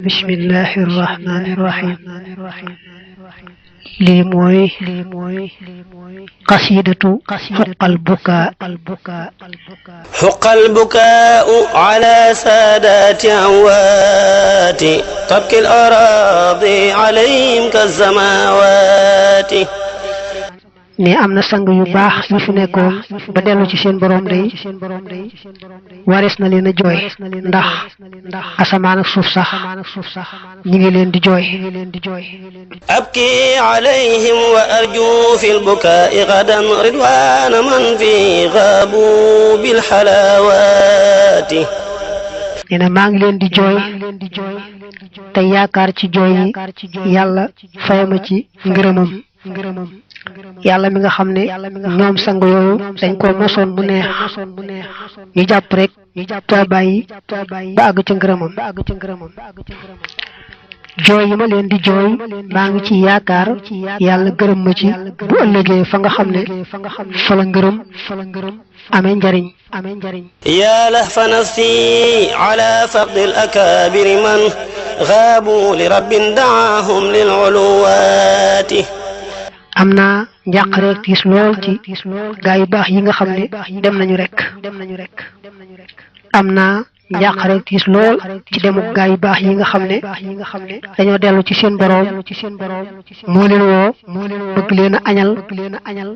بسم الله الرحمن الرحيم لي موي قصيدة houqqal buka حق البكاء على سادات أموات تبكي الأراضي عليهم كالسماوات ne am na sang yu baax yu fi nekkoon ba dellu ci seen borom day waris na leen a jooy ndax asamaan ak suuf sax ñi ngi leen di jooy أبكي عليهم وأرجو في البكاء غدا رضوان من في غابوا بالحلاوات nee na maa ngi leen di jooy te yaakaar ci jooy yi yàlla fayama ci ngërëmam yàlla mi nga xam ne ñoom sang yooyu dañ ko mosoon bu neex ñu jàpp rek te bàyyi ba àgg ca ngërëmam jooy yi ma leen di jooy maa ngi ci yaakaar yàlla gërëm ma ci bu ëllëgee fa nga xam ne fa la ngërëm amee njariñ يا لهف نفسي على فقد الأكابر من غابوا لرب دعاهم للعلوات am naa njàq rek tiis lool ci gaa yu baax yi nga xam ne dem nañu rek am naa njàq rek tiis lool ci demuk gaa yu baax yi nga xam ne dañoo dellu ci seen boroom moo leen woo bëgg leen a añal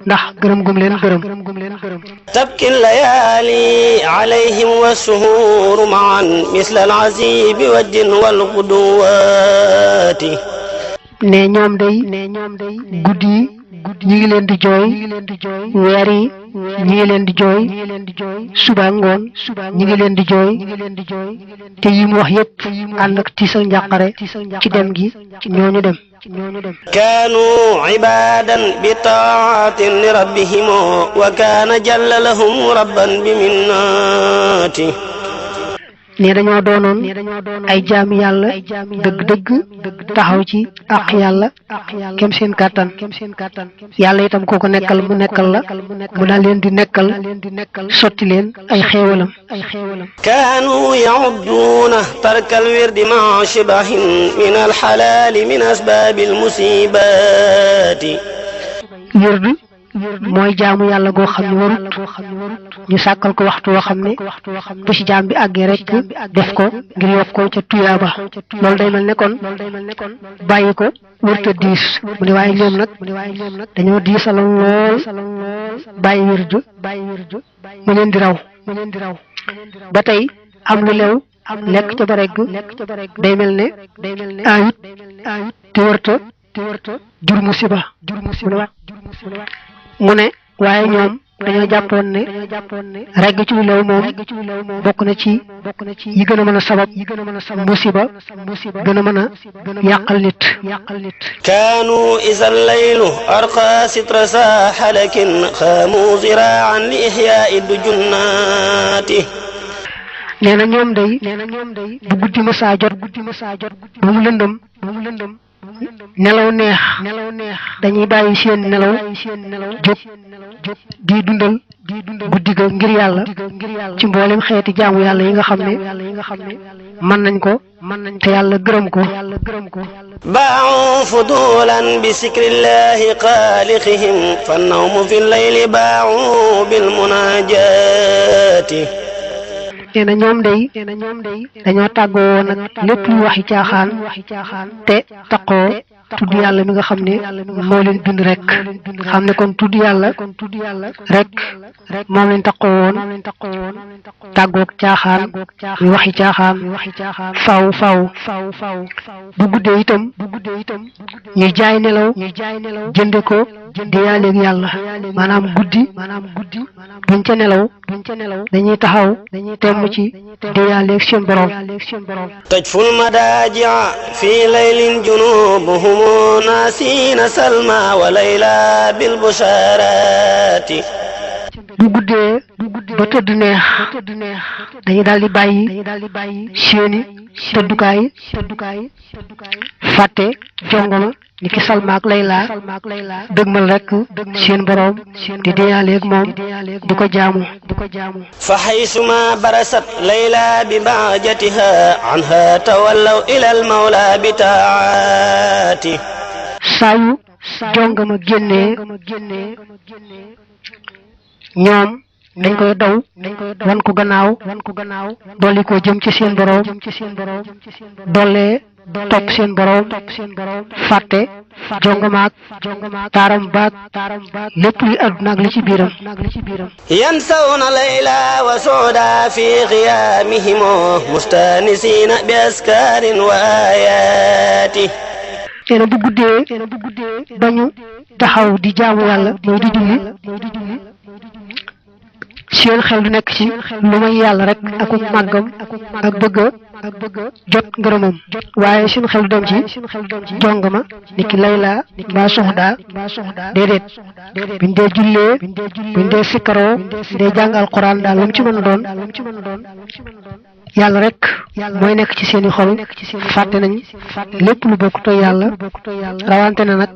ndax gërëm gum leen gërëm تبكي الليالي عليهم والسهور معا مثل العزيب والجن والغدوات ne ñoom day guddi ñi ngi leen di jooy weer yi ñi ngi leen di jooy suba ngoon ñi ngi leen di jooy te yi mu wax yépp ànd ak tiis ak njàqare ci dem gi ñooñu dem كانوا عبادا بطاعة لربهم وكان جل لهم ربا بمناته ne dañoo doonoon ay jaami yàlla dëgg-dëgg taxaw ci àq yàlla kem seen kàttan yàlla itam kooku nekkal mu nekkal la mu daal leen di nekkal sotti leen ay xéewalam كانوا يعدون ترك الورد مع شبه من الحلال من أسباب المصيبات wird mooy jaamu yàlla goo xam ne warut ñu sàkkal ko waxtu woo xam ne bu ci jaam bi àggee rek def ko ngir yokk ko ca tuyaaba loolu day mel ne kon bàyyi ko wërta diis mu ne waaye ñoom nag dañoo diisaloon lool bàyyi wird mu leen di raw ba tey am lu lew lekk ca ba regg day mel ne ayut te wërta jur musiba mu ne waaye ñoom dañoo jàppoon ne regg ci lu lew moom bokk na ci yi gën a mën a sabab musiba gën a mën a yàqal nit كانوا إذا الليل أرقى ستر ساح لكن خاموا زراعا لإحياء الدجنات nee na ñoom day bu guddi ma saa jot ba mu lëndëm nelaw neex dañuy bàyyi seen nelaw jóg di dundal guddi ga ngir yàlla ci mboolem xeeti jaamu yàlla yi nga xam ne mën nañ ko te yàlla gërëm ko باعوا فضولا بسكر الله خالقهم فالنوم في الليل باعوا بالمناجات nee na ñoom day dañoo tàggoo woon nag lépp lu waxi caaxaan te taqoo tudd yàlla mi nga xam ne moo leen bind rek xam ne kon tudd yàlla rek moom leen taqoo woon tàggoog caaxaan mi waxi caaxaan faw bu guddee itam ñuy jaay nelaw jënde ko diyaaleeg yàlla maanaam guddi buñ ca nelaw dañuy taxaw temm ci diyaaleeg seen borom تجفو المداجع في ليل جنوبهم ناسين سلمى وليلى بالبشارات bu guddee ba tëdd neex dañuy daal di bàyyi seeni tëddukaay fàtte jongoma ni ki Salma ak Layla dëgmal rek seen borom di deyaaleeg moom di ko jaamu fa haysuma barasat Layla bi bahjatiha anha tawallaw ila al mawla bi taati saayu jongama génnee ñoom dañ koy daw wan ko gannaaw dolli ko jëm ci seen borom dollee topp seen borom fàtte jongamaak taaram baak lépp luy àdduna ak li ci biiram yansawna layla wa sooda fi xiyaamihim mustanisina bi askarin wa ayaati teena bu guddee bañu taxaw di jaamu yàlla mooy di julli seen xel du nekk ci lu may yàlla rek ak màggam ak bëgg jot ngërëmam waaye seen xel du dem ci jongama ni ki Layla mbaa soxda déedéet biñ dee jullee biñ dee sikkaroo dee jàng alquran daal lu mu ci mën a doon yàlla rek mooy nekk ci seeni xol fàtte nañ lépp lu bokk to yàlla rawante na nag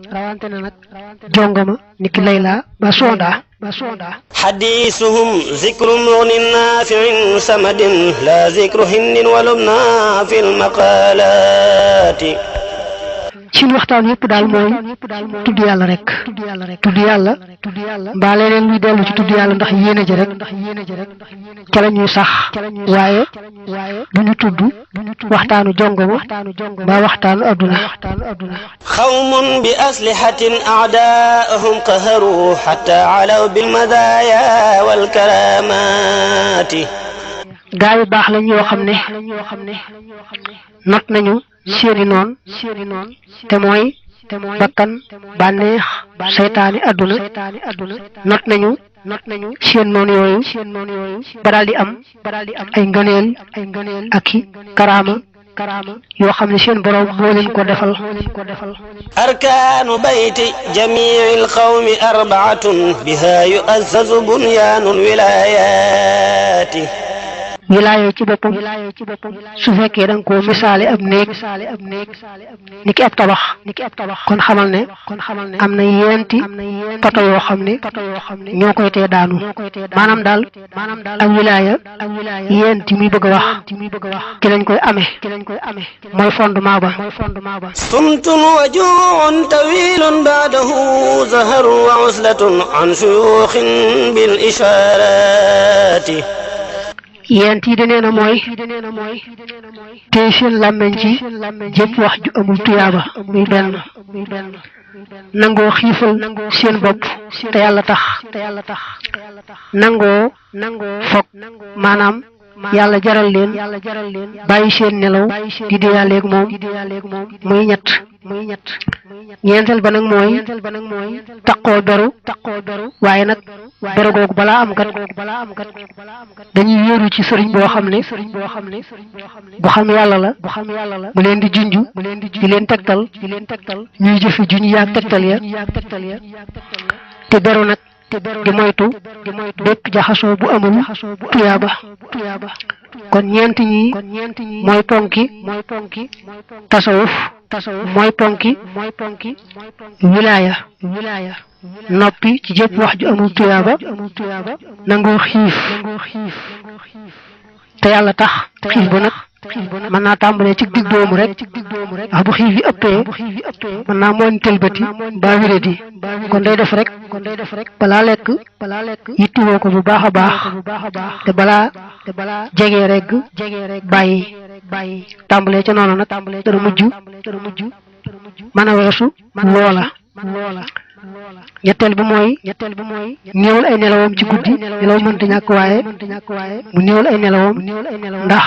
jongama ni ki Layla mbaa soxda حديثهم ذكر مغن نافع سمد لا ذكر هند ولبنى في المقالات ci waxtaan yépp daal mooy tudd yàlla rek tudd yàlla mbaa leneen luy dellu ci tudd yàlla ndax yéene ji rek ca la ñuy sax waaye du ñu tudd waxtaanu jongoma mbaa waxtaanu adduna xawmun bi aslihatin a'daa'ahum qaharu hatta alaw bil madaaya wal karaamaati gaa yu baax lañ yoo xam ne not nañu seeni noon te mooy bakkan bànneex seytaani adduna not nañu seen noon yooyu ba daal di am ay ngëneel ak i karaama yoo xam ne seen borom moo leen ko defal arkaanu bayti jamiil qawmi arbaatun biha yu'azzazu bunyaanul wilaayaati wilaaya ci boppam su fekkee da nga koo misaale ab néeg ni ki ab tabax kon xamal ne am na yeenti poto yoo xam ne ñoo koy tee daanu maanaam daal ak wilaaya yeenti muy bëgg a wax ki lañ koy amee mooy fondement ba sumtun wa juu'un tawilun ba'dahu zaharun wa uslatun an shuyuukhin bil ishaaraati yent yi danee na mooy tey seen làmmeñ ci jëpp wax ju amul tuyaaba muy benn nangoo xiifal seen bopp te yàlla tax nangoo foog maanaam yàlla jaral leen bàyyi seen nelaw di deyaaleeg moom muy ñett ñeenteel ba nag mooy taqoo beru waaye nag beru googu balaa am kat dañuy wéeru ci sëriñ boo xam ne bu xam yàlla la mu leen di junj di leen tegtal ñuy jëfi junj yaag tegtal ya te beru nag di moytu bépp jaxasoo bu amul tuyaaba kon ñeent ñi mooy ponki tasawuf mooy ponki wilaaya noppi ci jëpp wax ju amul tuyaaba nangoo xiif te yàlla tax xiif ba nag mën naa tàmbalee ci dig doomu rek wax bu xiif yi ëppee mën naa moon tëlbati mbaa wéradi kon day def rek balaa lekk yittiwoo ko bu baax a baax te balaa jegee rek bàyyi tàmbalee ca noonu nag dara mujj mën a weesu loola ñetteel bi mooy néewal ay nelawam ci guddi nelaw mënta ñàkk waaye mu néewal ay nelawam ndax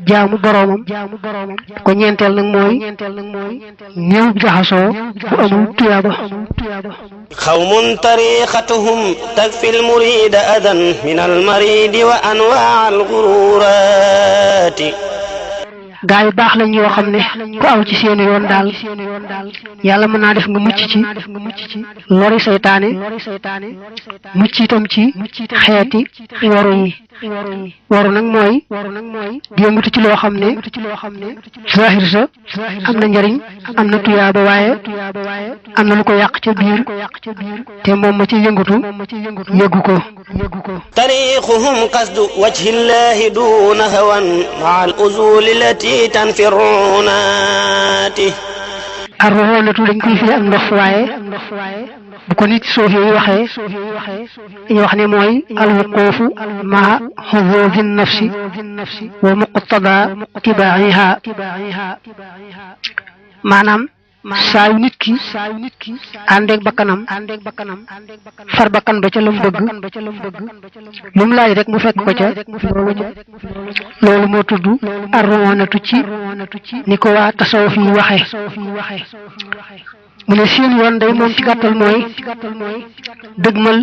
jaamu boroomam ko ñeenteel nag mooy néew jaxasoo bu amul tuyaaba xawmun tariqatuhum takfi almurida adan min almaridi wa anwaa algururaati gaa yu baax lañ yoo xam ne ku aw ci seeni yoon daal yàlla mën naa def nga mucc ci lori seytaane mucc itam ci xeeti waru yi waru nag mooy di yëngatu ci loo xam ne zahir sa am na njariñ am na tuyaaba waaye am na lu ko yàq ca biir te moom ma ci yëngatu yëggu ko tariquhum qasdu wajhillahi duna hawan maa al uzuli lati tanfirunati arroxoonatu dañ koy firi ak ndox waaye bu ko nit soofi yi waxee dañuy wax ne mooy alwuquufu maa xuzuzi nafsi wa muqtada tibaiha maanaam saa yu nit ki àndeeg bakkanam far bakkan ba ca lam bëgg lu mu laaj rek mu fekk ko ca loolu moo tudd arroonatu ci ni ko waa tasawuf yi waxe mu ne seen yoon day moom ci gàttal mooy dëgmal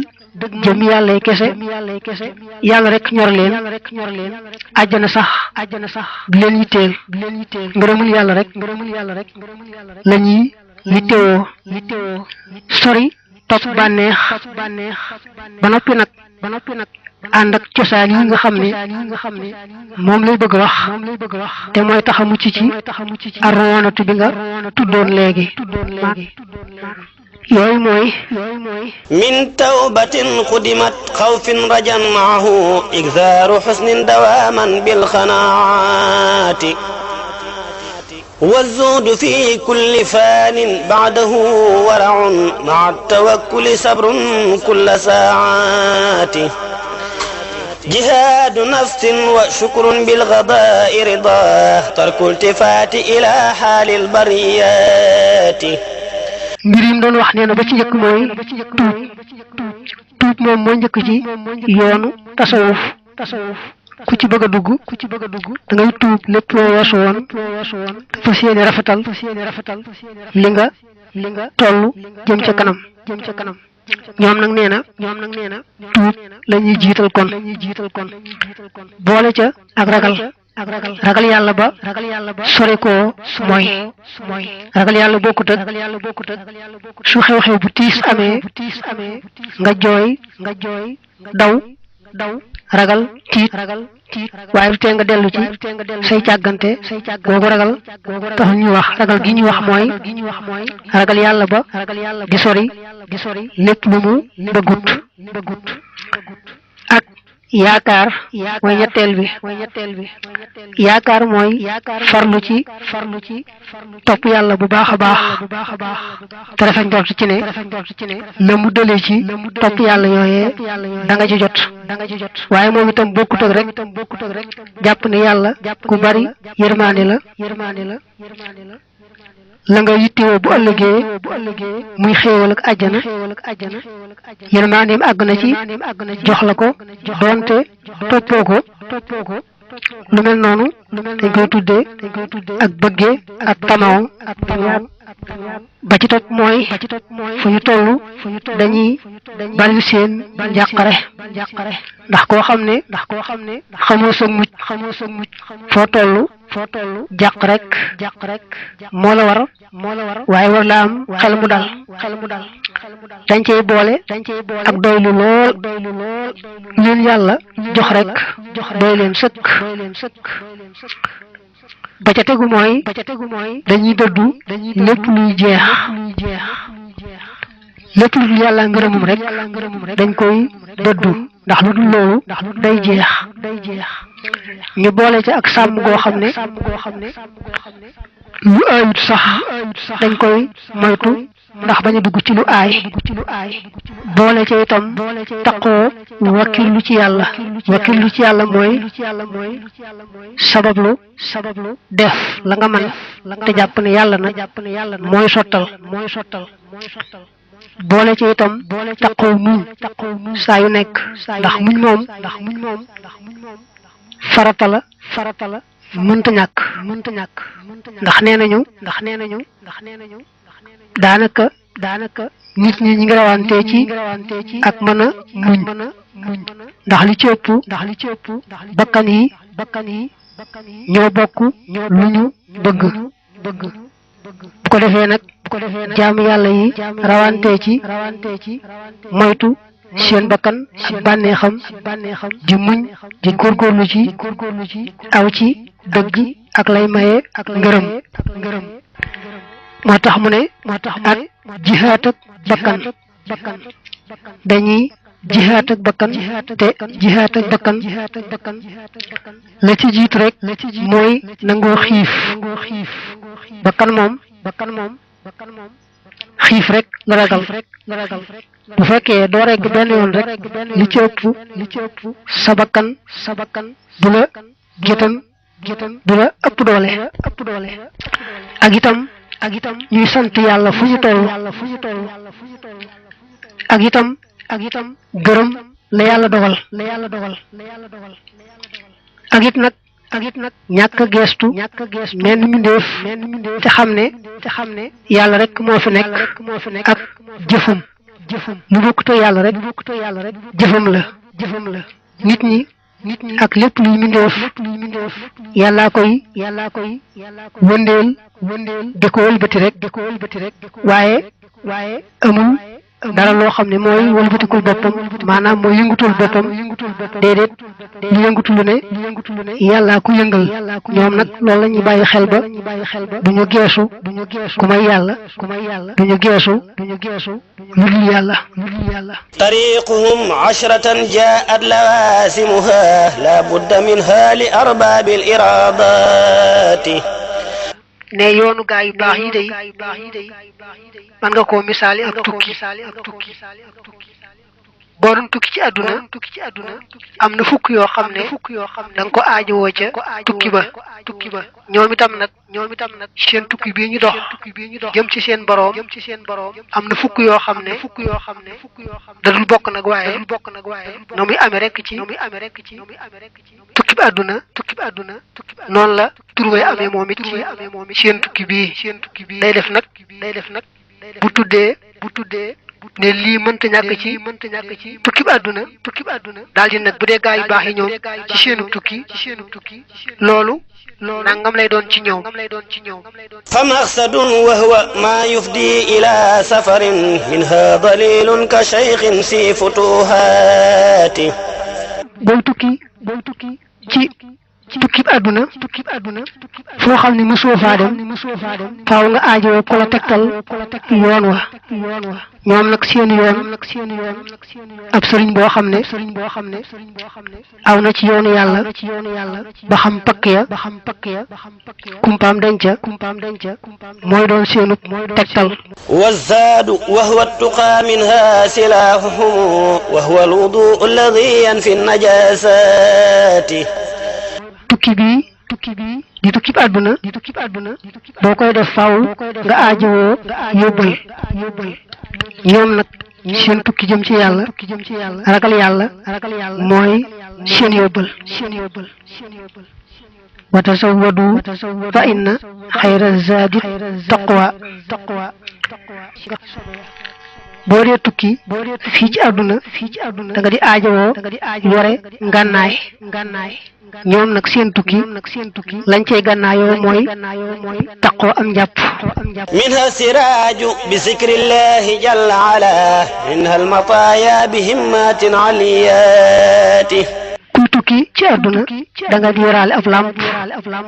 jëm yàlla kese yàlla rek ñor leen àjjana sax di leen yitteel ngërëmul yàlla rek la ñuy yittewoo sori topp bànneex ba noppi nag ànd ak cosaan yi nga xam ne moom lay bëgg a wax te mooy tax a mucc ci arroonatu bi nga tuddoon léegi yooyu mooy min tawbatin xudimat xawfin rajan maahu igzaaru xusnin dawaaman bil xanaati والزهد في كل فان بعده ورع مع التوكل صبر كل ساعات جهاد نفس وشكر بالغضاء رضا ترك التفات إلى حال البريات mbir yi mu doon wax nee na ba ci njëkk mooy tuub moom moo njëkk ci yoonu tasawuf ku ci bëgg a dugg da ngay tuub lépp loo weesu woon fas yéene rafetal li nga toll jëm ca kanam ñoom nag nee na tuub la ñuy jiital kon boole ca ak ragal yàlla ba sore koo mooy ragal yàlla bokkut ak su xew-xew bu tiis amee nga jooy daw ragal tiit waaye du tee nga dellu ci say càggante googu ragal tax ñuy wax ragal gi ñuy wax mooy ragal yàlla ba di sori lépp lu mu bëggut ak yaakaar mooy ñetteel bi yaakaar mooy farlu ci topp yàlla bu baax a baax te rafet njort ci ne la mu dëlee ci topp yàlla yooyee da nga ci jot waaye moom itam bokkut ak rek jàpp ne yàlla ku bari yërmaande la la nga yittewoo bu ëllëgee muy xéewal ak àjjana yërmaandeem àgg na ci jox la ko doonte toppoo ko lu mel noonu dañ koy tuddee ak bëggee ak tamaw ba ci topp mooy fu ñu toll dañuy bari seen njàqare ndax koo xam ne xamoo sa mucc foo toll jàq rek moo la war waaye war la am xel mu dal dañ cey boole ak doylu lool leen yàlla jox rek doy leen sëkk ba ca tegu mooy dañuy dëddu lépp luy jeex lépp lu dul yàlla ngërëmum rek dañ koy dëddu ndax lu dul loolu day jeex ñu boole ca ak sàmm goo xam ne lu aayut sax dañ koy moytu ndax bañ a dugg ci lu aay boole ca itam taqoo wakkirlu ci yàlla mooy sabablu def la nga mën te jàpp ne yàlla nag mooy sottal boole ci itam taqoo muñ saa yu nekk ndax muñ moom farata la mënta ñàkk ndax nee nañu daanaka nit ñi ngi rawantee ci ak mën a muñ ndax li ci ëpp bakkan yi ñoo bokk lu ñu bëgg bu ko defee nag jaamu yàlla yi rawantee ci moytu seen bakkan ak bànneexam di muñ di góorgóorlu ci aw ci dëgg ak lay maye ngërëm moo tax mu ne ak jihaat ak bakkan dañuy jihaat ak bakkan te jihaat ak bakkan la ci jiitu rek mooy nangoo xiif bakkan moom xiif rek la ragal bu fekkee doo regg benn yoon rek li ci ëpp sa bakkan du la gétan du la ëpp doole ak itam ñuy sant yàlla fu ñu toll ak itam gërëm la yàlla dogal ak it nag ñàkk a geestu menn mbindeef te xam ne yàlla rek moo fi nekk ak jëfum lu bokkut ak yàlla rek jëfam la nit ñi ak lépp luy mbindeef yàllaa koy wëndeel di ko wëlbati rek waaye amul dara loo xam ne mooy wëlbatikul boppam maanaam mooy yëngutul boppam déedéet lu yëngutu lu ne yàllaa ku yëngal ñoom nag loolu la ñuy bàyyi xel ba duñu geesu ku may yàlla duñu geesu lu dul yàlla tariquhum ashratan jaat lawasimuha la budda minha li arbabil iradati ne yoonu gaa yu baax yi day man nga koo misaali ak tukki boo doon tukki ci àdduna am na fukk yoo xam ne da nga ko aajowoo ca tukki ba ñoom itam nag seen tukki bii ñu dox jëm ci seen boroom am na fukk yoo xam ne da dul bokk nag waaye no muy amee rek ci tukki bi àdduna noonu la turway amee moom it ci seen tukki bii day def nag bu tuddee ne lii mënta ñàkk ci tukki bi àdduna daal di nag bu dee gaa yu baax yi ñoom ci seenu tukki loolu nangam lay doon ci ñoom fa maqsadun wa huwa ma yufdi ila safarin minha dalilun ka shaykhin si futuhati booy tukki ci tukki bi àdduna foo xam ne mosoo faa dem faaw nga aajowoo ko la tegtal yoon wa ñoom nag seen yoon ab sëriñ boo xam ne aw na ci yoonu yàlla ba xam pakk ya kumpaam denca mooy doon seenub tegtal والزاد وهو التقى منها سلاحهم وهو الوضوء الذي ينفي النجاسات tukki bi di tukki bi àdduna boo koy def faaw nga aajowoo yóbbal ñoom nag seen tukki jëm ci yàlla ragal yàlla mooy seen yóbbal wa tasawwadu fa inna xayra zaadi taqwa boo dee tukki fii ci àdduna da nga di aajowoo yore ngànnaay ñoom nag seen tukki lañ cey gànnaayoo mooy taqoo am njàpp منها السراج بذكر الله جل على منها المطايا بهمات عليات kuy tukki ci àdduna da nga di yoraale ab lamp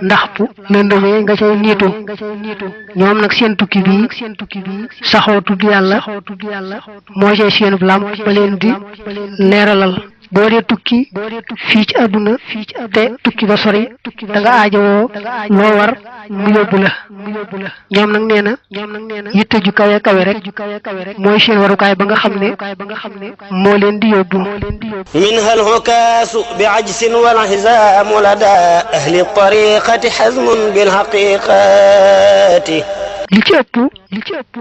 ndax bu lëndëmee nga cay niitu ñoom nag seen tukki bi saxoo tudd yàlla moo cay seenub lamp ba leen di leeralal boo dee tukki fii ci àdduna te tukki ba sori da nga aajowoo loo war mu yóbbu la ñoom nag nee na yitte ju kawe rek mooy seen warukaay ba nga xam ne moo leen di yóbbu منها العكاس بعجز والعزام لدى أهل الطريقة حزم بالحقيقات li ci ëpp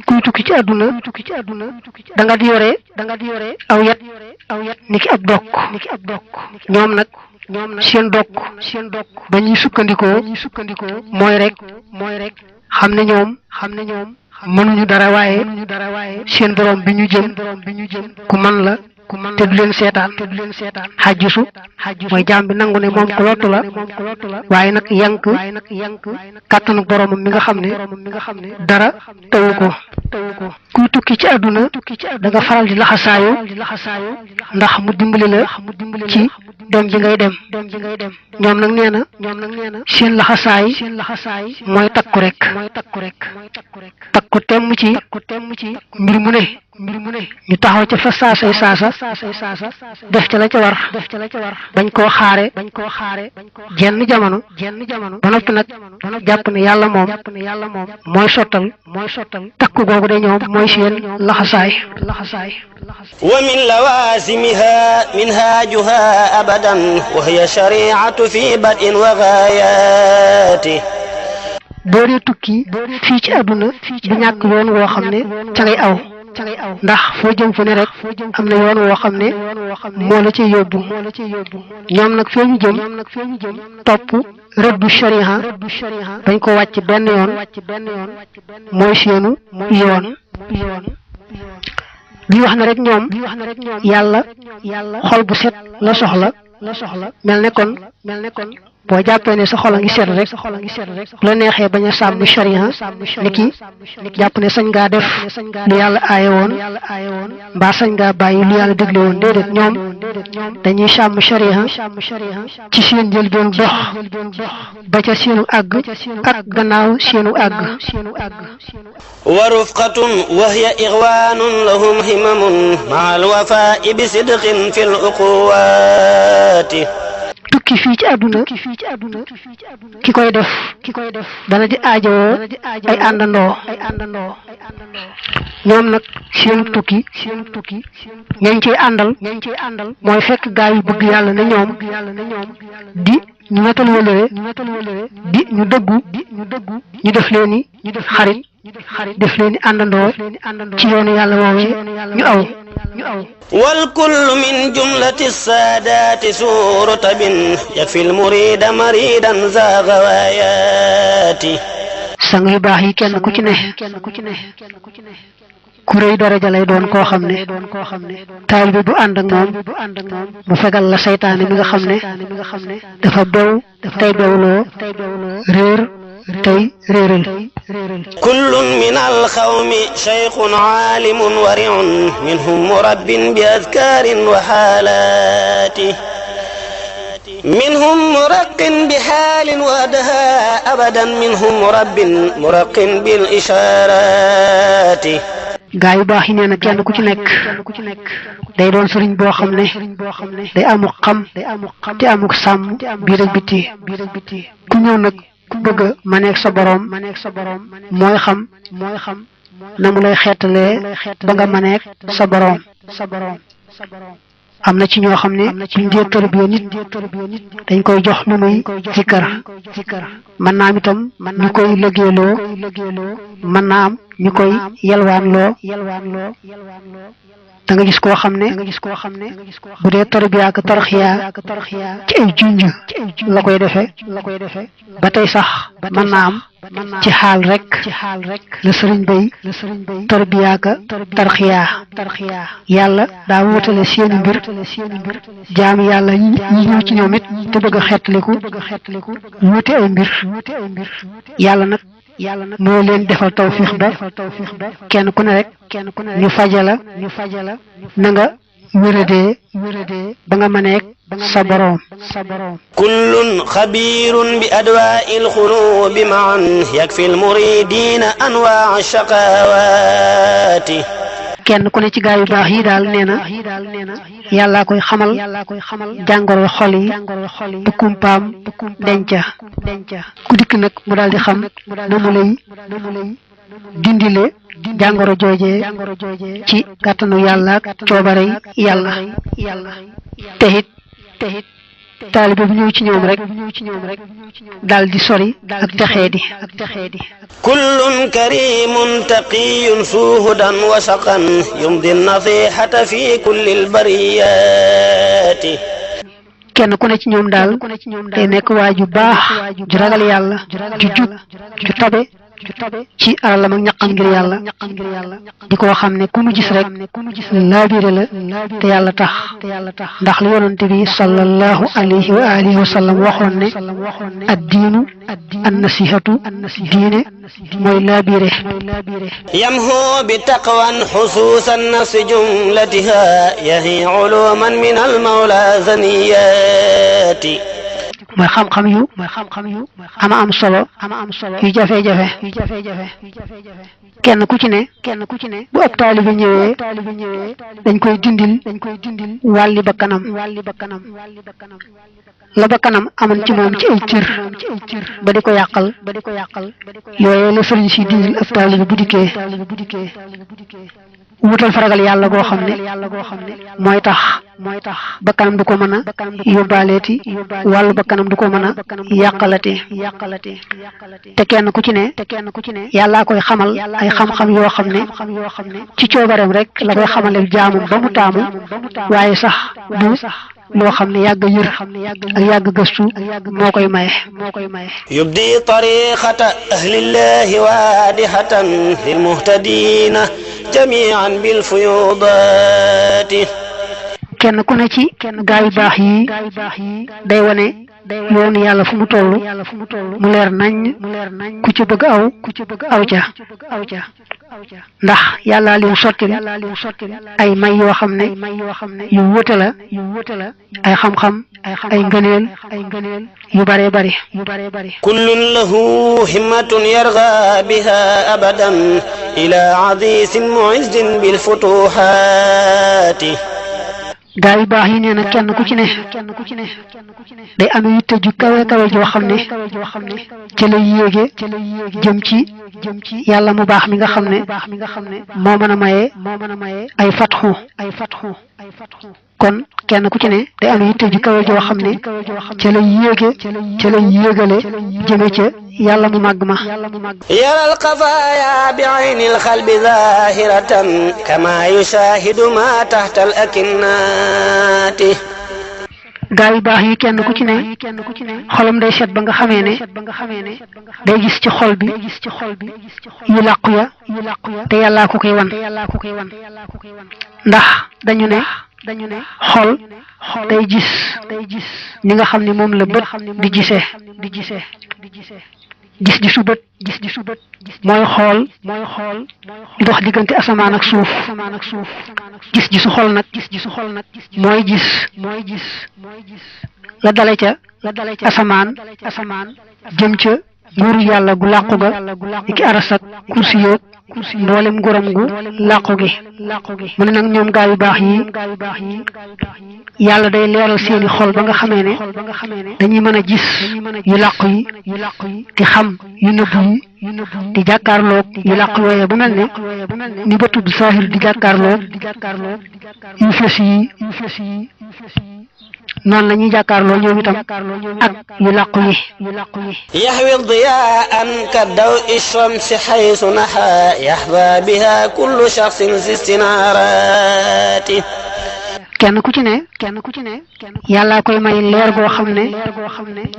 kuy tukki ci àdduna da nga di yore aw yat niki ab dokk ñoom nag seen dokk ba ñuy sukkandikoo mooy rek xam ne ñoom mënuñu dara waaye seen borom bi ñu jëm ku man la te du leen seetaan xajjisu mooy jaam bi nangu ne moom ku lottu la waaye nag yank kàttanu boromam mi nga xam ne dara tawu ko kuy tukki ci àdduna da nga faral di laxasaayu ndax mu dimbali la ci dem ji ngay dem ñoom nag nee na seen laxasaay mooy takku rek takku temm ci mbir mu ne ñu taxaw ca fa saasay saasa def ca la ca war bañ koo xaare jenn jamono ba noppi nag jàpp ne yàlla moom mooy sottal takku googu de ñoom mooy seen laxasaay wa min lawasimiha minhajuha abadan wa hiya shari'atu fi bad'in wa ghayati boo dee tukki fii ci àdduna du ñàkk yoon woo xam ne ca ngay aw ndax foo jëm fu ne rek am na yoon woo xam ne moo la ci yóbbu ñoom nag fee ñu jëm topp rëddu shariha dañ ko wàcc benn yoon mooy seenu yoon di wax na rek ñoom yàlla xol bu set la soxla mel ne kon boo jàppee ne sa xol a ngi set rek la neexee bañ a sàmm sharia niki jàpp ne sañ ngaa def lu yàlla aaye woon mbaa sañ ngaa bàyyi lu yàlla dégle woon déedéet ñoom dañuy sàmm sharia ci seen njëlbéenu dox ba ca seenu àgg ak gannaaw seenu àgg wa rufqatun wa hiya ighwanun lahum himamun ma'a al-wafa'i bi sidqin fil uquwati tukki fii ci àdduna ki koy def dana di aajowoo ay àndandoo ñoom nag seenu tukki ñañ ciy àndal mooy fekk gaa yu bëgg yàlla ne ñoom di ñu wetal wëlëre di ñu dëggu ñu def leen ni xarit def leen ni àndandoo ci yoonu yàlla woowee ñu aw والكل من جملة السادات سور رتب يكفي المريد مريدا ذا غوايات sang yu baax yi kenn ku ci ne ku rëy daraja lay doon koo xam ne taalibe bu ànd ak moom mu fegal la saytaane mi nga xam ne dafa bew tey bewloo réer tey réeral كل من القوم شيخ عالم ورع منهم مرب بأذكار وحالات منهم مرق بحال ودها أبدا منهم مرق بالإشارات gaa yu baax yi nee na kenn ku ci nekk day doon sëriñ boo xam ne day amuk xam te amuk sàmm biir ak biti ku ñëw nag ku bëgg ma nekk sa boroom mooy xam na mu lay xeetalee ba nga ma nekk sa boroom am na ci ñoo xam ne buñ dee tërbiya nit dañ koy jox lu muy zikkar mën naa am itam ñu koy liggéeyloo mën naa am ñu koy yelwaanloo da nga gis koo xam ne bu dee tarbiya ak tarxiya ci ay junj la koy defee ba tey sax mën naa am ci xaal rek la sëriñ bay tarbiya ak tarxiya yàlla daa wutale seeni mbir jaam yàlla yi ñëw ci ñoom it te bëgg a xettaliku wuute ay mbir yàlla nag moo leen defal tawfiix ba kenn ku ne rek ñu fajala na nga wéradee ba nga mëneek sa boroom kullun xabiirun bi adwaa'il xuruubi ma'an yakfi al-muridiina anwaa'a shaqaawaati kenn ku ne ci gaa yu baax yi daal nee na yàllaa koy xamal jàngoro xol yi bu kumpaam denca ku dikk nag mu daal di xam na mu lay dindile jàngoro joojee ci kàttanu yàlla ak coobare yàlla te it taalibe bu ñëw ci ñoom rek daal di sori ak texeedi kullun karimun taqiyun suhudan wa saqan yumdi nasihata fi kulli albariyati kenn ku ne ci ñoom daal day nekk waa ju baax ju ragal yàlla ju jub ju tabe ci alalam ak ñaqam ngir yàlla di koo xam ne ku mu gis rek laabire la te yàlla tax ndax lu yonante bi sallallahu alayhi wa alihi wa sallam waxoon ne ad diinu an nasihatu diine mooy laabire yamhu bi taqwan xusuusan nafsi jumlatiha yahi uluman min al mawla zaniyati mooy xam-xam yu am solo yu jafe-jafe kenn ku ci ne bu ab taalibe ñëwee dañ koy dindil wàlli bakkanam la bakkanam amoon ci moom ci ay cër ba di ko yàqal yooyu la sëriñ si dindil ab taalibe bu dikkee wutal faragal yàlla goo xam ne mooy tax bakkanam du ko mën a yóbbaaleeti wàllu bakkanam du ko mën a yàqalati te kenn ku ci ne yàllaa koy xamal ay xam-xam yoo xam ne ci coobareem rek la koy xamale jaamam ba mu taamu waaye sax du loo xam ne yàgg yër ak yàgg gëstu moo koy maye yubdi tariqata ahlillahi waadihatan lil muhtadina jamian bil fuyudati kenn ku ne ci gaa yu baax yi day wane yoonu yàlla fu mu toll mu leer nañ ku ci bëgg aw ca ndax yàllaa leen sottil ay may yoo xam ne yu wute la ay xam-xam ay ngëneel yu bare bari kullun lahu himmatun yarga biha abadan ila azisin mu'izzin bil futuhati gaa yu baax yi nee na kenn ku ci ne day am yitte ju kawe joo xam ne ca lay yéege jëm ci yàlla mu baax mi nga xam ne moo mën a maye ay fatxu kon kenn ku ci ne day am yitte ju kawe joo xam ne ca lay yéegale jëme ca yàlla mu màgg ma yaral xafaaya bi aynil xalbi zahiratan kama yushahidu ma taxta al akinnati gaa yu baax yi kenn ku ci ne xolam day set ba nga xamee ne day gis ci xol bi yu làqu ya te yàllaa ko koy wan ndax dañu ne xol day gis ni nga xam ne moom la bët di gisee gis-gisu bët mooy xool di dox diggante asamaan ak suuf gis-gisu xol nag mooy gis la dale ca asamaan jëm ca nguuru yàlla gu làqu ga ki aras ak kursi yoog mboolem nguuram gu làqu gi mu ne nag ñoom gaa yu baax yi yàlla day leeral seeni xol ba nga xamee ne dañuy mën a gis yu làqu yi di xam yu nëbbu yi di jàkkaarloog yu làqu yooye ba mel ne ni bëtub saahir di jàkkaarloog yu fës yi noonu la ñuy jàkkaarloo ñoom itam ak yu làqu yi yaxwi diyaan ka daw ishamsi xaysu naxa yaxba biha kullu shaxsin si istinaarati kenn ku ci ne yàllaa koy may leer goo xam ne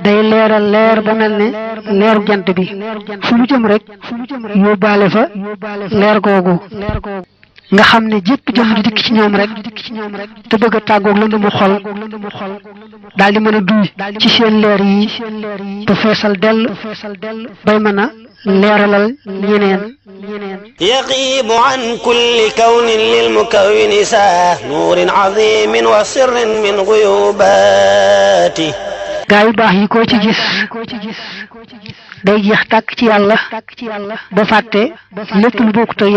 day leeral leer ba mel ne leeru jant bi fu mu jëm rek yóbbaale fa leer googu nga xam ne jépp jëm di dikk ci ñoom rek te bëgg a tàggoog lëndëmu xol daal di mën a duy ci seen leer yi te feesal dell bay mën a leeralal ñeneen yaqibu an kulli kawnin lil mukawwini saa nuurin azimin wa sirrin min guyubaati gaa yu baax yi koo ci gis day jeex tàkk ci yàlla ba fàtte lépp lu bokkut ak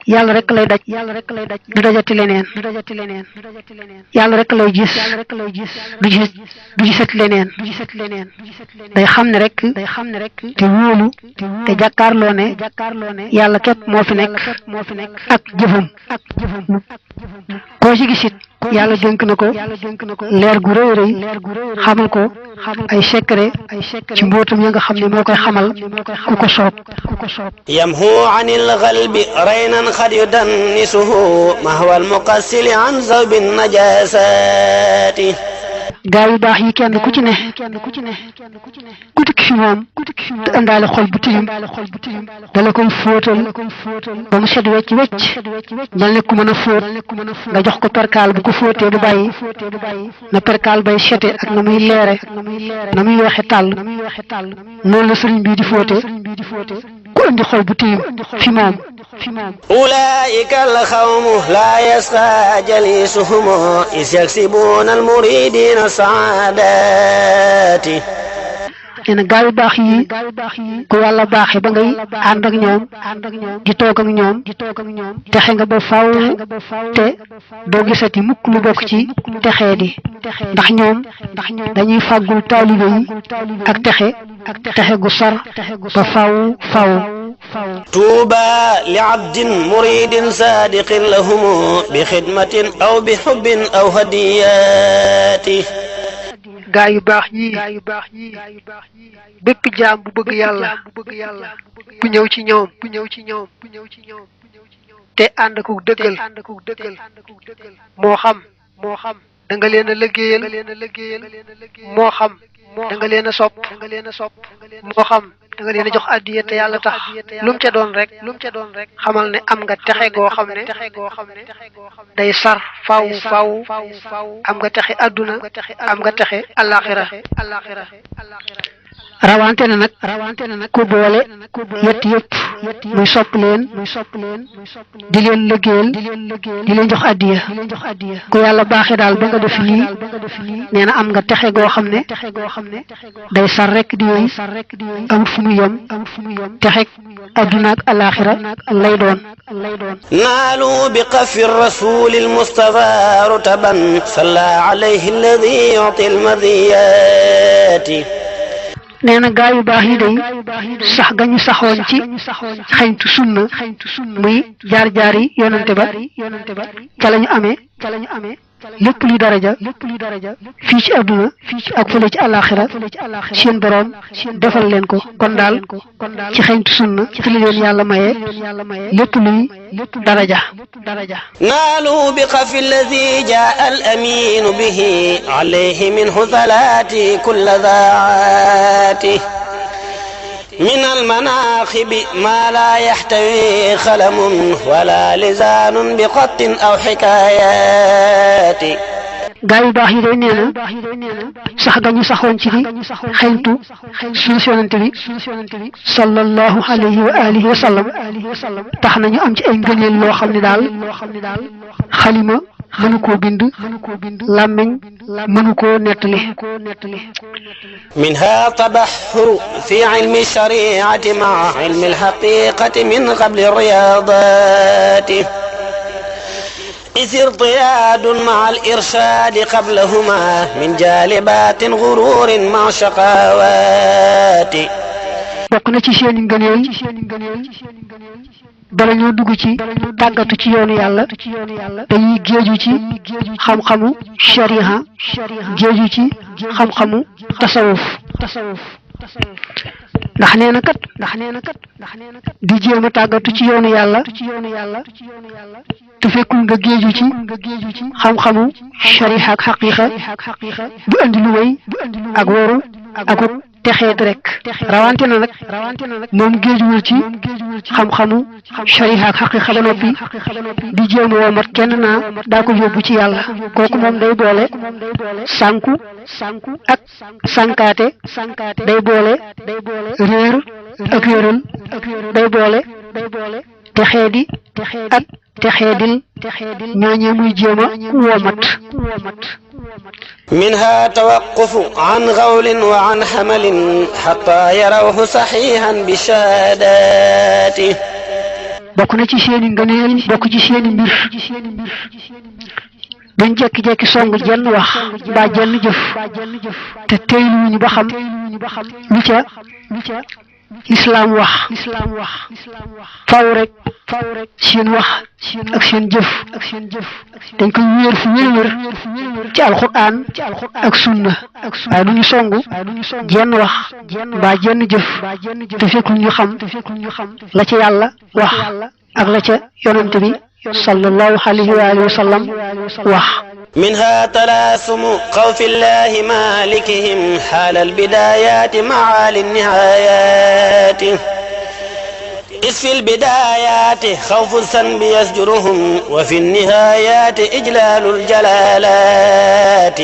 yàlla rek lay daj du dajati leneen yàlla rek lay gis du gisat leneen day xam ne rek te wóolu te jàkkaarloo ne yàlla képp moo fi nekk ak jëfam koo ci gisit yàlla dénk na ko leer gu rëy rëy xamal ko ay secret ci mbootam ya nga xam ne moo koy xamal ku ko soob yamhu anil qalbi raynan xad yudannisuhu mahwa al muqassili an zawbi najasati gaa yu baax yi kenn ku ci ne ku dikk fi moom te indaale xol bu tilim dala koy fóotal ba mu set wecc mel ne ku mën a fóot nga jox ko perkaal bu ko fóotee du bàyyi na perkaal bay sete ak na muy leere na muy weexe tàll noonu la sëriñ bii di fóote ku indi xol bu tilim fi moom أولئك القوم لا يسقى جليسهم إذ يكسبون المريدين سعادات nee na gaa yu baax yi ku yàlla baaxee ba ngay ànd ak ñoom di toog ak ñoom texe nga ba faw te doo gisati mukk lu bokk ci texee di ndax ñoom dañuy fàggul taalibe yi ak texe gu sar ba faw طوبى لعبد مريد صادق لهم بخدمة أو بحب أو هديات gaa yu baax yi bépp jaam bu bëgg yàlla bu ñëw ci ñoom te ànd ak dëggal moo xam da nga leen a liggéeyal moo xam da nga leen a sopp moo xam da nga leen a jox addiya te yàlla tax lu mu ca doon rek xamal ne am nga texe goo xam ne day sar faw am nga texe adduna am nga texe alaxira rawante na nag ku boole yett yëpp muy sopp leen di leen liggéeyal di leen jox addiya ku yàlla baaxee daal ba nga def lii nee na am nga texe goo xam ne day sar rek di wéy amut fu mu yem texe adduna ak alaxira lay doon نالوا بقف الرسول المصطفى رتبا صلى عليه الذي يعطي المذيات nee na gaa yu baax yi day sax gañu saxoon ci xañtu sunna muy jaar-jaari yonante ba ca lañu amee lépp luy daraja fii ci àdduna ak fële ci àllaaxira seen boroom defal leen ko kon daal ci xañtu sunna ci la leen yàlla maye lépp luy daraja نالوا بقف الذي جاء الأمين به عليه منه ثلاث كل ذاته من المناخب ما لا يحتوي خلم ولا لسان بقط أو حكايات gaa yu baax yi day nee na sax gañu saxoon ci di xeñtu suñu yonent bi sallallahu alayhi wa alihi wa sallam tax nañu am ci ay ngëneel loo xam ne daal xalima mënu koo bind làmmiñ mënu koo nettali منها تبحر في علم الشريعة مع علم الحقيقة من قبل الرياضات إذ ارتياد مع الإرشاد قبلهما من جالبات غرور مع شقاوات bokk na ci seeni ngëneel bala ñoo dugg ci tàggatu ci yoonu yàlla dañuy géeju ci xam-xamu shariha géeju ci xam-xamu tasawuf ndax nee na kat di jéem a tàggatu ci yoonu yàlla te fekkul nga géeju ci xam-xamu shariha ak xaqiqa du andi lu wéy ak waru ak texeet rek rawante na nag moom géejuwul ci xam-xamu shariha ak xaqiqa ba noppi di jéem woo mat kenn naa daa ko yóbbu ci yàlla kooku moom day boole sànku ak sànkaate day boole réer ak réeral day boole texeedi ak texeedil ñooñee muy jéem a womat منها توقف عن غول وعن حمل حتى يروه صحيحا بشهاداته bokk na ci seeni ngëneel bokk ci seeni mbir duñ jekki-jekki song jenn wax mbaa jenn jëf te teyluwuñu ba xam lu ca lislaam wax faw rek seen wax ak seen jëf dañ koy wéer fu wéer ci alquran ak sunna waaye duñu songu jenn wax mbaa jenn jëf te fekkul ñu xam la ca yàlla wax ak la ca yonent bi sallallahu alayhi wa alihi wa sallam wax منها تلاسم خوف الله مالكهم حال البدايات معالي النهايات إذ في البدايات خوف الذنب يزجرهم وفي النهايات إجلال الجلالات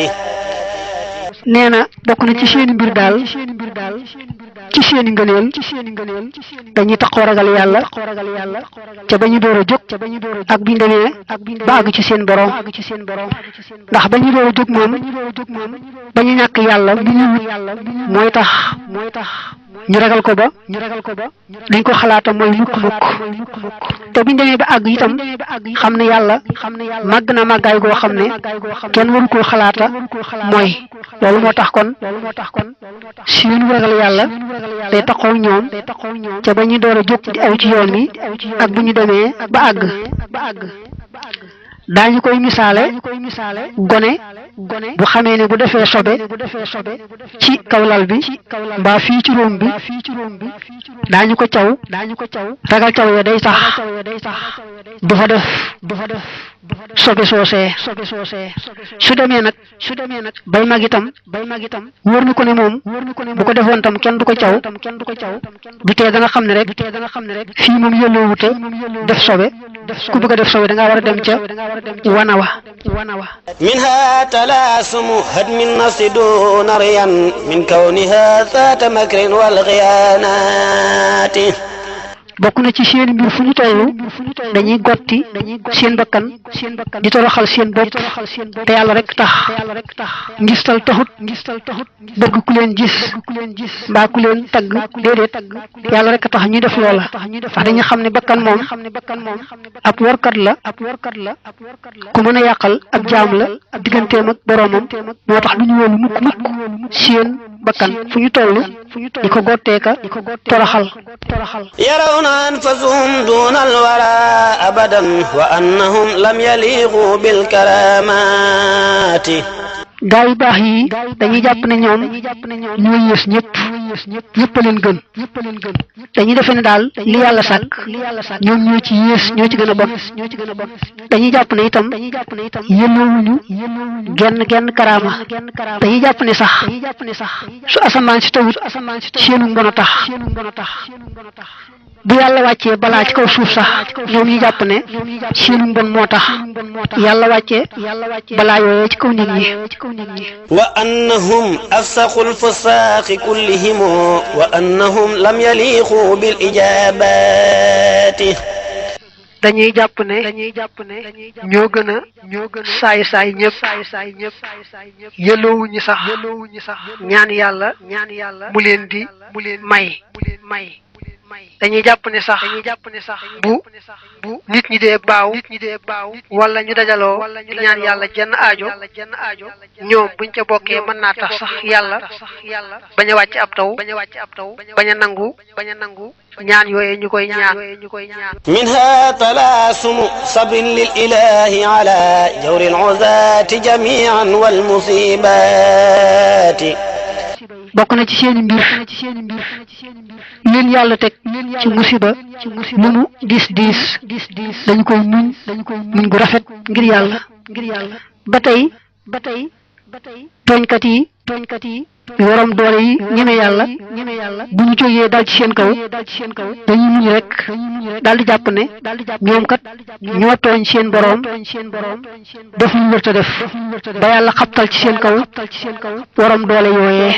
nee na bokk na ci seeni mbir daal ci seeni ngëneel dañuy taxaw ragal yàlla ca ba ñu door a jóg ak bi ñu demee ba àgg ci seen borom ndax ba ñu door a jóg moom ba ñu ñàkk yàlla li ñu wut mooy tax ñu ragal ko ba dañ ko xalaata mooy mukk te bi ñu demee ba àgg itam xam ne yàlla màgg na màggaay goo xam ne kenn waru koo xalaata mooy loolu moo tax kon seenu ragal yàlla day taxaw ñoom ca ba ñu door a jóg di aw ci yoon wi ak bu ñu demee ba àgg daañu koy misaale gone bu xamee ne bu defee sobe ci kaw lal bi mbaa fii ci róom bi daañu ko caw ragal caw ya day tax du fa def sobe soosee su demee nag bay mag itam wóor na ko ne moom bu ko defoon tam kenn du ko caw du tee da nga xam ne rek fii moom yëlloo wuta def sobe ku bëgg a def sobe da ngaa war a dem ca wana wa منها تلاسم هدم النفس دون ريا من كونها ذات مكر والغيانات bokk na ci seen mbir fu ñu tollu dañuy gotti seen bakkan di toroxal seen bopp te yàlla rek tax ngistal taxut bëgg ku leen gis mbaa ku leen tagg déedéet yàlla rek tax ñuy def loola ndax dañu xam ne bakkan moom ab warkat la ku mën a yàqal ab jaam la digganteem ak boroomam moo tax du ñu wóolu mukk seen bakkan fu ñu toll di ko gotteeka toroxal يرون أنفسهم دون الورى أبدا وأنهم لم يليقوا بالكرامات gaa yu baax yi dañuy jàpp ne ñoom ñoo yées ñëpp a leen gën dañuy defe ne daal li yàlla sàkk ñoom ñoo ci yées ñoo ci gën a bon dañuy jàpp ne itam yelloowuñu genn karaama dañuy jàpp ne sax su asamaan si tawut seenu mbon a tax bu yàlla wàccee balaa ci kaw suuf sax ñoom ñu jàpp ne seenu mbon moo tax yàlla wàccee balaa yooyee ci kaw nit ñi وأنهم أفسق الفساق كلهم وأنهم لم يليقوا بالإجابات dañuy jàpp ne ñoo gën a saay ñëpp yëloowuñu sax ñaan yàlla mu leen di may dañuy jàpp ne sax bu nit ñi dee baaw wala ñu dajaloo di ñaan yàlla jenn aajo ñoom buñ ca bokkee mën naa tax sax yàlla bañ a wàcc ab taw bañ a nangu ñaan yooye ñu koy ñaan منها تلاسم صبر للإله على جور العزاة جميعا والمصيبات bokk na ci seeni mbir leen yàlla teg ci musiba lu mu diis dañu koy muñ gu rafet ngir yàlla ba tey tooñkat yi waram doole yi ñeme yàlla bu ñu jógee dal ci seen kaw dañuy muñ rek daal di jàpp ne ñoom kat ñoo tooñ seen boroom def lu wërta def ba yàlla xabtal ci seen kaw waram doole yooyee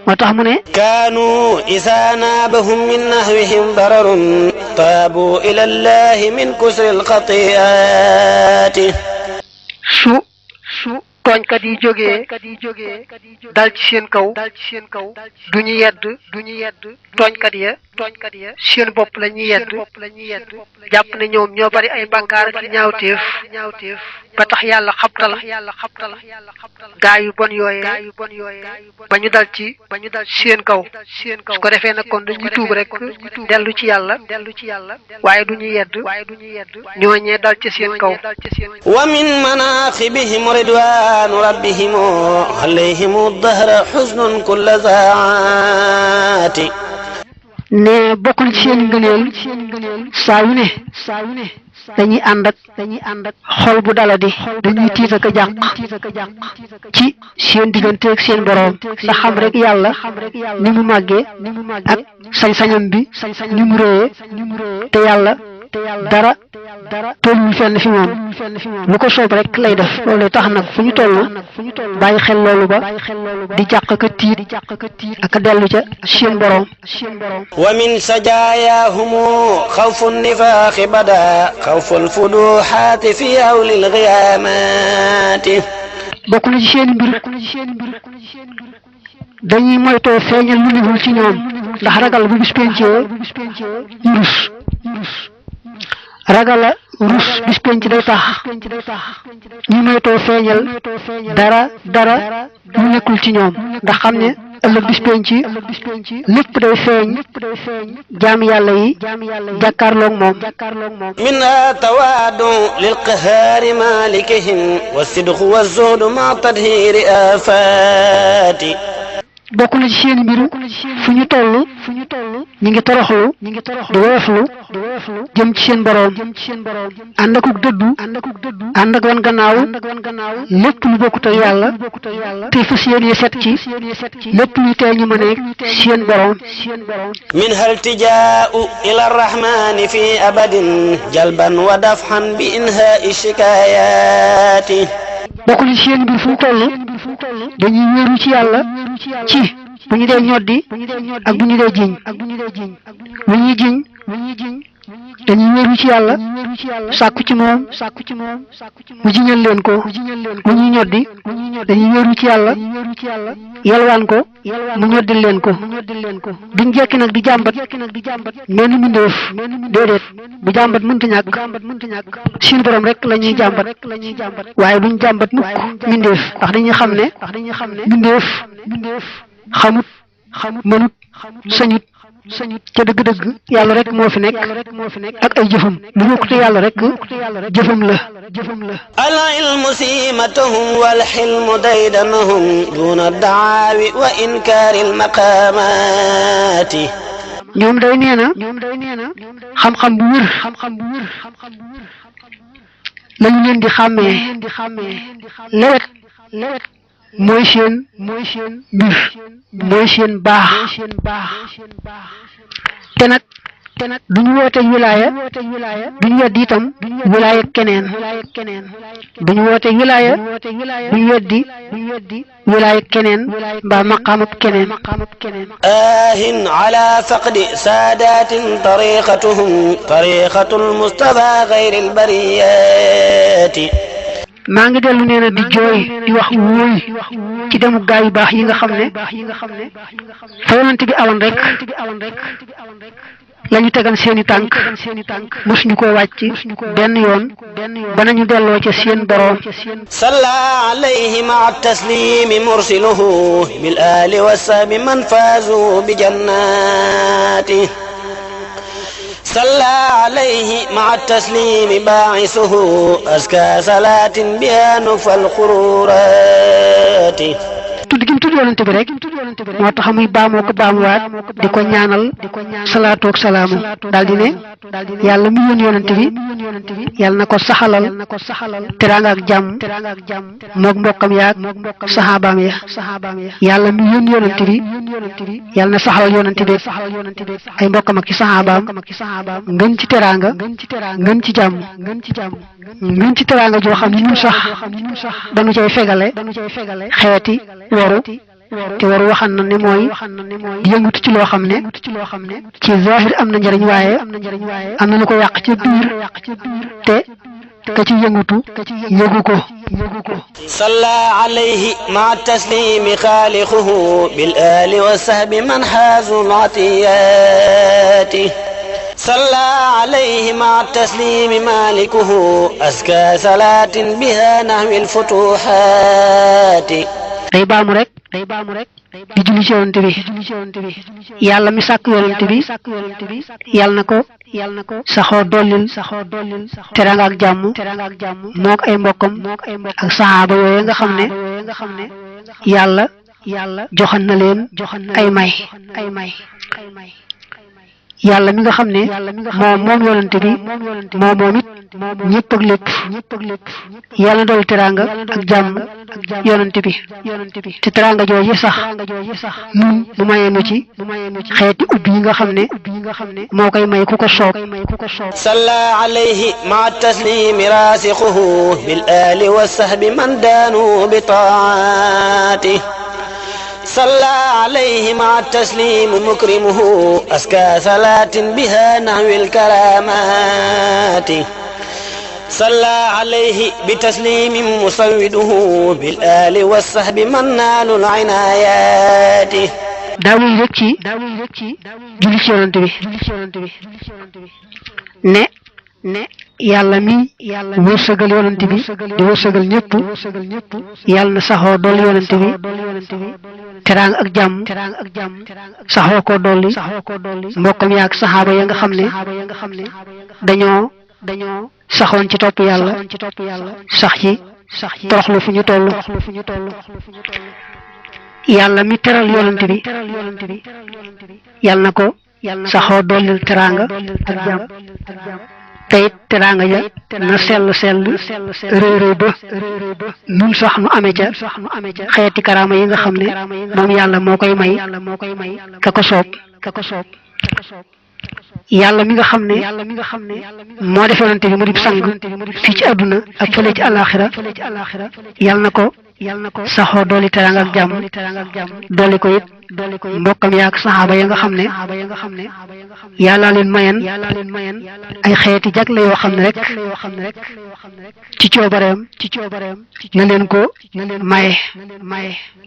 moo tax mu ne كانوا إذا نابهم من نهوهم ضرر تابوا إلى الله من كسر الخطيئات su tooñkat yi jógee dal ci seen kaw duñu yedd tooñkat ya seen bopp la ñuy yedd jàpp ne ñoom ñoo bari ay bàkkaar ak ñaawteef ba tax yàlla xabtal gaa yu bon yooyee ba ñu dal ci seen kaw su ko defee nag kon dañuy tuub rek dellu ci yàlla waaye duñu yedd ñooñee dal ci seen kaw ومن مناقبهم رضوان ربهم عليهم الدهر حزن كل ساعات ne bokk na ci seen ngëneel saa yu ne dañuy ànd ak xol bu daladi dañuy tiit ak a jàq ci seen diggante ak seen boroom ndax xam rek yàlla ni mu màggee ak sañ-sañam bi ni mu réyee te yàlla dara tolluwul fenn fi moom lu ko soob rek lay def loolu tax nag fu ñu toll bàyyi xel loolu ba di jàq ka tiit ak a dellu ca seen boroom. wa min sajaayahum xawfu nifaaxi bada xawfu alfuduxaati fi awli alxiyaamaati. bokk na ci seen mbir dañuy moytoo feeñal lu newul ci ñoom ndax ragal bu bis pencee ñu rus ragala rus bis penc day tax ñu moytoo feeñal dara lu nekkul ci ñoom ndax xam ne ëllëg bis penc lépp day feeñ jaam yàlla yi jàkkaarloog moom. minha tawaadu lil qahaari malikihim wa sidqu wa zuhdu ma tadhiri afaati. bokk na ci seen mbiru fu ñu toll ñu ngi toroxlu di woyoflu jëm ci seen boroom ànd akuk dëddu ànd ak wan gannaaw lépp lu bokkut ak yàlla tey fas yéene set ci lépp luy tee ñu mën a seen boroom. minha iltijaa'u ila rahmane fi abadin jalban wa dafhan bi inhaai shikayaati. bokk na ci seen mbir fu ñu toll dañuy wéeru ci yàlla ci bu ñu dee ñoddi ak bu ñu dee jiñ lu ñuy jiñ dañuy wéeru ci yàlla sàkku ci moom mu jiñal leen ko lu ñuy ñoddi dañuy wéeru ci yàlla yalwaan ko mu ñoddil leen ko duñ jekki nag di jàmbat mel ni mbindeef déedéet bu jàmbat mënta ñàkk suñu borom rek la ñuy jàmbat waaye duñ jàmbat mukk mbindeef ndax dañuy xam ne mbindeef xamut mënut sañut ca dëgg-dëgg yàlla rek moo fi nekk ak ay jëfam lu bokkute yàlla rek jëfam la. al ilmu siimatuhum wal xilmu daydanuhum duna daawi wa inkaari al maqaamaati. ñoom day nee na xam-xam bu wér lañu leen di xàmmee lewet mooy seen mbir mooy seen baax te nag duñu woote wilaaya duñu weddi itam wilaaya keneen duñu woote wilaaya duñu weddi wilaaya keneen mbaa maqaamab keneen. aahin ala faqdi saadatin tariqatul mustafa xayril bariyaati. maa ngi dellu nee na di jooy di wax wóoy ci demu gaa yu baax yi nga xam ne fa yonent bi awoon rek la ñu tegan seeni tànk mosuñu ko wàcc benn yoon ba nañu delloo ca seen boroom. salla alayhi maa taslimi mursiluhu bil ali wa sahbi man faazu bi jannaati. صلى عليه مع التسليم باعثه أزكى صلاة بها نفى الخرورات. tudd gi mu tudd yonent bi rek moo tax muy baamoo ko baamuwaat di ko ñaanal salaatu ak salaamu daal di ne yàlla mu yónni yonent bi yàlla na ko saxalal teraanga ak jàmm moog mbokkam yaag saxaabaam ya yàlla mu yónni yonent bi yàlla na saxalal yonent bi ay mbokkam ak ci saxaabaam ngën ci teraanga ngën ci jàmm ngën ci teraanga joo xam ne ñun sax dañu cay fegale xeeti waru te waru waxan na ne mooy yëngutu ci loo xam ne ci zahir am na njëriñ waaye am na lu ko yàq ci biir te ka ci yëngutu yëgu ko. salla alayhi ma taslimi xaaliquhu bil ali wa sahbi man xaazu latiyaati. صلى عليه مع التسليم مالكه أزكى صلاة بها نحو الفتوحات. day baamu rek di julli ci yonent bi yàlla mi sàkk yonent bi yàlla na ko saxoo dollil teraanga ak jàmm mook ay mbokkam ak saxaaba yooyu nga xam ne yàlla joxan na leen ay may yàlla mi nga xam ne moom yonante bi moom it ñëpp ak lépp yàlla dool teraanga ak jàmm yonante bi te teraanga jooju sax nun mu mayee nu ci xeeti ubbi yi nga xam ne moo koy may ku ko soob salla alayhi ma taslimi rasiquhu bil ali wa sahbi man daanu bi taati صلى عليه مع التسليم مكرمه أزكى صلاة بها نحو الكرامات صلى عليه بتسليم مسوده بالآل والصحب منال العنايات daawuy rek ci julli ci yonante bi ne yàlla mi wërsëgal yonante bi di wërsëgal ñëpp yàlla na saxoo dolli yonante bi teraanga ak jàmm saxoo ko dolli mbokkam yaak saxaaba ya nga xam ne dañoo saxoon ci topp yàlla sax ci toroxlu fu ñu toll yàlla mi teral yonante bi yàlla na ko saxoo dollil teraanga ak jàmm teyit teraanga ja na sell réeréy ba nun sax nu amee ca xeeti karaama yi nga xam ne moom yàlla moo koy may ka ko soob yàlla mi nga xam ne moo def yonante bi mu di sang fii ci àdduna ak fële ci àllaaxira yàlla na ko saxoo dooli teraanga ak jàmm dooli ko it mbokkam yaak saxaaba ya nga xam ne yàllaa leen mayen ay xeeti jagle yoo xam ne rek ci coobareem la leen ko maye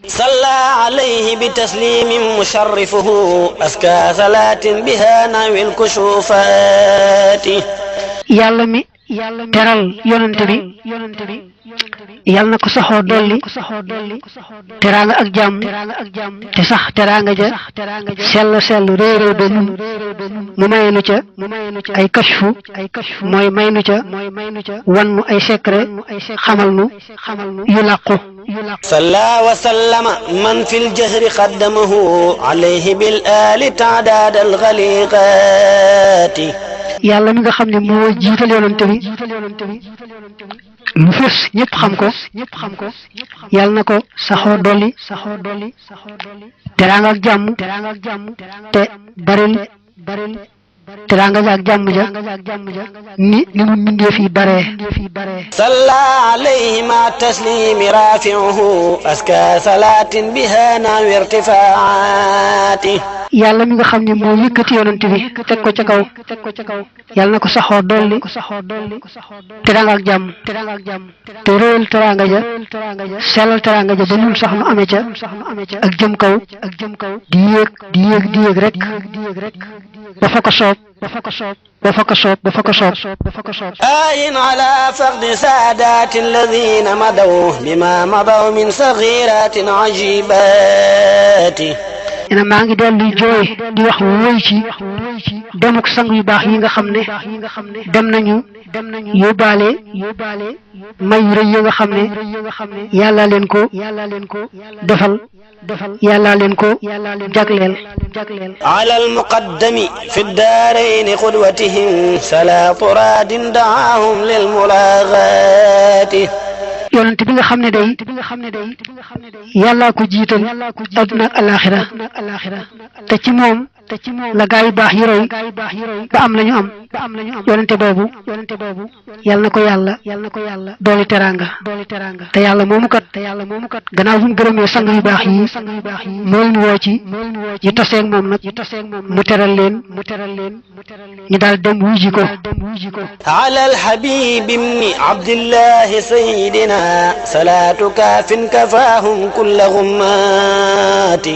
صلى عليه بتسليم مشرفه أزكى صلاة بها نحو الكشوفات yàlla mi teral yonante bi yàlla na ko saxoo dolli teraanga ak jàmm te sax teraanga ja sell réeréy ba nun mu mayenu ca ay kashfu mooy maynu ca wannu ay secret xamal nu yu làqu صلى وسلم من في الجهر قدمه عليه بالآل تعداد الغليقات yàlla mi nga xam ne moo jiital yonante bi lu fës ñëpp xam ko yàlla na ko saxoo dolli teraanga ak jàmm te baril teraanga ja ak jàmm ja ni mu mbindee fi bare صلى عليه مع التسليم رافعه أزكى صلاة بها نحو ارتفاعاته yàlla mi nga xam ne moo yëkkati yonante bi teg ko ca kaw yàlla na ko saxoo dolli teraanga ak jàmm te réel teraanga ja sellal teraanga ja ba nun sax nu amee ca ak jëm kaw di yéeg rek ba fa ko soob آين على فقد سادات الذين مضوا بما مضوا من صغيرات عجيبات ina maa ngi dellu jooy di wax wóoy ci demuk sang yu baax yi nga xam ne dem nañu yóbbaale may rëy yi nga xam ne yàlla leen ko defal yàlla leen ko jagleel على المقدم في الدارين قدوتهم صلاة راد دعاهم للملاغات yonent bi nga xam ne day yàllaa ko jiital adduna ak alaxira te ci moom la gaa yu baax yi roy ba am lañu am yonente boobu yàlla na ko yàlla dooli teraanga te yàlla moomu kat gannaaw bu mu gërëmee sang yu baax yi moo leen woo ci ñu taseeg moom nag mu teral leen ñu daal dem wuji ko على الحبيب بن عبد الله سيدنا صلاة كاف كفاهم كل غمات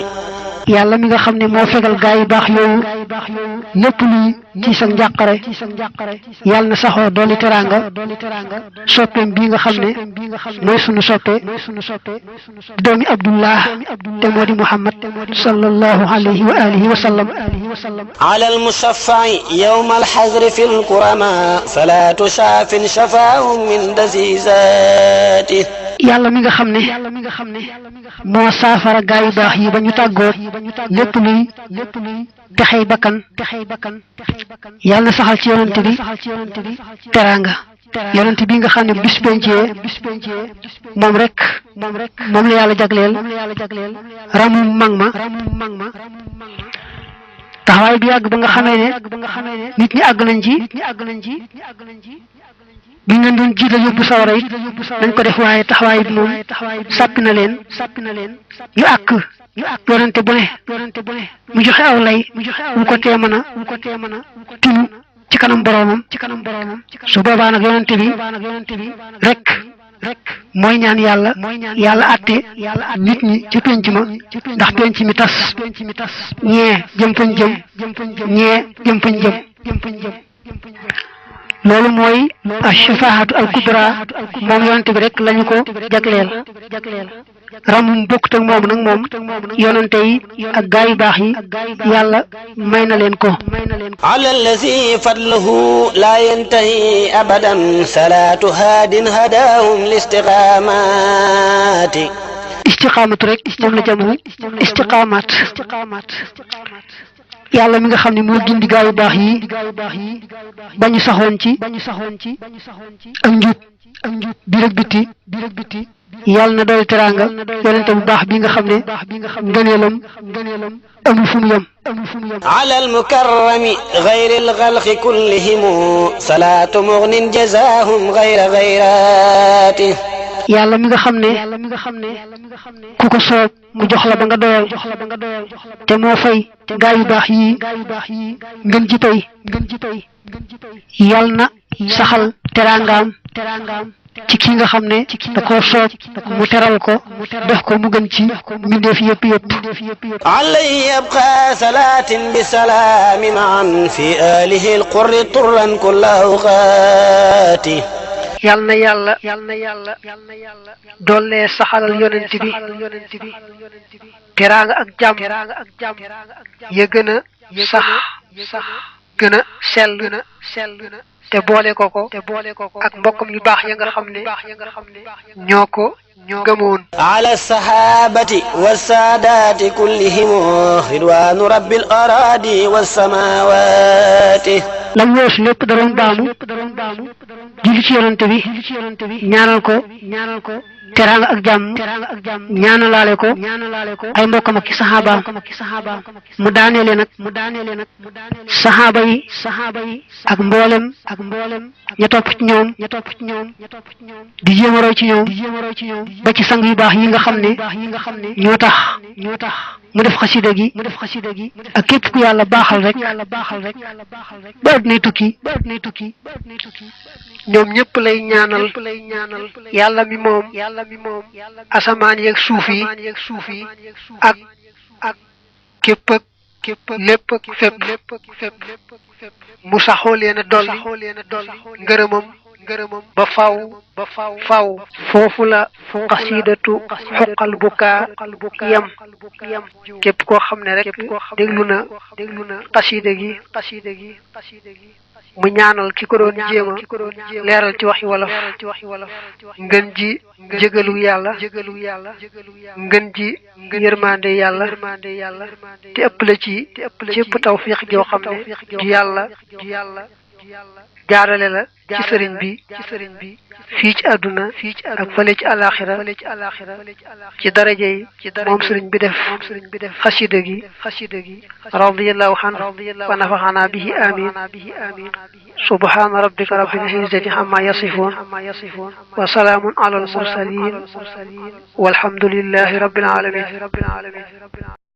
yàlla mi nga xam ne moo fegal gaa yu baax yooyu lépp luy ci sa njàqare yàlla na saxoo dooli teraanga soppeem bii nga xam ne mooy sunu soppe doomi abdullah te moo di muhammad sallallahu alayhi wa alihi wa sallam على المشفع يوم الحزر في الكرماء صلاة شاف شفاهم من دسيساته yàlla mi nga xam ne moo saafara gaa yu baax yi ba ñu tàggoot lépp luy texey bakkan yàlla na saxal ci yonante bi teraanga yonante bi nga xam ne bis pencee moom rek moom la yàlla jagleel ramum mag ma taxawaay bi yàgg ba nga xamee ne nit ñi àgg nañ ci bi ngeen doon jiital yóbbu sawara it dañ ko def waaye taxawaay bi moom sàppi na leen ñu àkk yonante bu ne mu joxe aw lay mu ko tee mën a tinu ci kanam boroomam su boobaa nag yonante bi rek mooy ñaan yàlla àtte nit ñi ci penc ma ndax penc mi tas ñee jëm fañ jëm ñee jëm fañ jëm loolu mooy ash-shafaa'atu al-kubra moom yonante bi rek lañu ko jagleel ramum bokkut ak moom nag moom yonante yi ak gaa yu baax yi yàlla may na leen ko ala allazi fadluhu la yantahi abadan salatu hadin hadahum listiqamati istiqamatu rek moom la jamu istiqamat yàlla mi nga xam ne moo gindi gaa yu baax yi ba ñu saxoon ci ak njub biir ak biti yàlla na dool teraanga yonente bu baax bi nga xam ne ngëneelam amul fu mu yem ala almukarrami gayri alxalqi kullihim salaatu mugnin jazaahum gayra gayrati yàlla mi nga xam ne ku ko soob mu jox la ba nga doyal te moo fay gaa yu baax yi ngën ji tey yàlla na saxal teraangaam ci ki nga xam ne da koo soob mu teral ko def ko mu gën ci mbindeef yëpp alayhi yabqa salaatin bi salaami maan fi alihi alqurri turran kulla awqaati yàlla na yàlla doole saxalal yonent bi teraanga ak jàmm ya gën a sax gën a sell te boole ko ak mbokkam yu baax ya nga xam ne ñoo ko gëmoon ala sahabati wassaadati kullihim ridwanu rabbil aradi wassamawati lam weesu lépp da doon baamu julli ci yonante bi ñaanal ko teraanga ak jàmm ñaanalaale ko ay mbokkam ak saxaabaam mu daaneele nag saxaaba yi ak mboolem ña topp ci ñoom di jéem a roy ci ñoom ba ci sang yu baax yi nga xam ne ñoo tax mu def xasida gi ak képp ku yàlla baaxal rek ba addunay tukki ñoom ñëpp lay ñaanal yàlla mi moom asamaan yeeg suuf yi ak képp ak lépp ak fépp mu saxoo leen a dolli ngërëmam ba faw foofu la qasidatu houqqal buka yam képp koo xam ne rek déglu na qasida gi mu ñaanal ki ko doon jéema leeral ci waxi wolof ngën ji jégalu yàlla ngën ji yërmande yàlla te ëpp la ci ëpp tawfiq joo xam ne du yàlla jaarale la ci sëriñ bi fii ci àdduna ak fële ci alaxira ci daraja yi moom sëriñ bi def xasida gi radiyallahu anhu wa nafaxana bihi amin subhana rabbika rabbil izzati amma yasifun wa salaamun ala al mursalin walhamdulillahi rabbil alamin